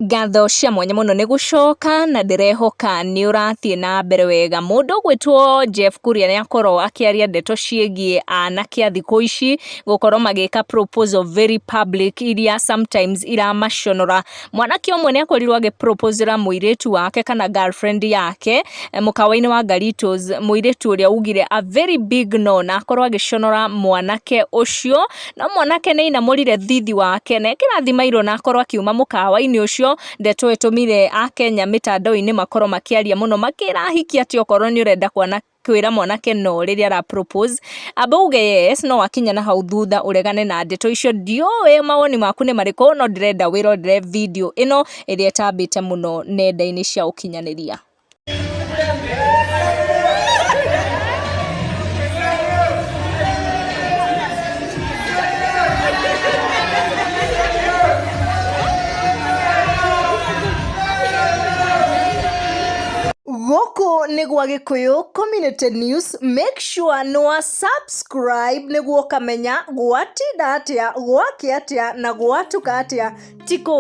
Ngatho cia mwanya mũno nĩ gũcoka na ndĩrehoka nĩ ũrathiĩ na mbere wega. Mũndũ ũgwĩtwo Jeff Kuria nĩ akorwo akĩaria ndeto ciĩgiĩ anake a thikũ ici gũkorwo magĩka proposal very public iria sometimes iramaconora. Mwanake ũmwe nĩ akorirwo agĩ propose ra mũirĩtu wake kana girlfriend yake mũkawa-inĩ wa Garitos, mũirĩtu ũrĩa ugire a very big no na akorwo agĩconora mwanake ũcio. No mwanake nĩ ainamũrire thithi wake na ekĩra thimairũ na akorwo akiuma mũkawa-inĩ ũcio. Ndeto ĩtũmire akenya mĩtandao-inĩ makorwo makĩaria mũno makĩra ahiki atĩ okorwo nĩ ũrenda kwĩra mwanake no rĩrĩa ara propose, amba uge yes, no wakinya na hau thutha ũregane na ndeto icio. Ndiũĩ mawoni maku nĩ marĩkũ, no ndĩrenda wĩrorere video ĩno ĩrĩa ĩtambĩte mũno nenda-inĩ cia ũkinyanĩria. Gũkũ nĩ gwa Gĩkũyũ Community News, make sure nĩ wa subscribe nĩguo ũkamenya gwatinda atĩa, gwakĩa atĩa na gwatuka atĩa. Ti kũngĩ.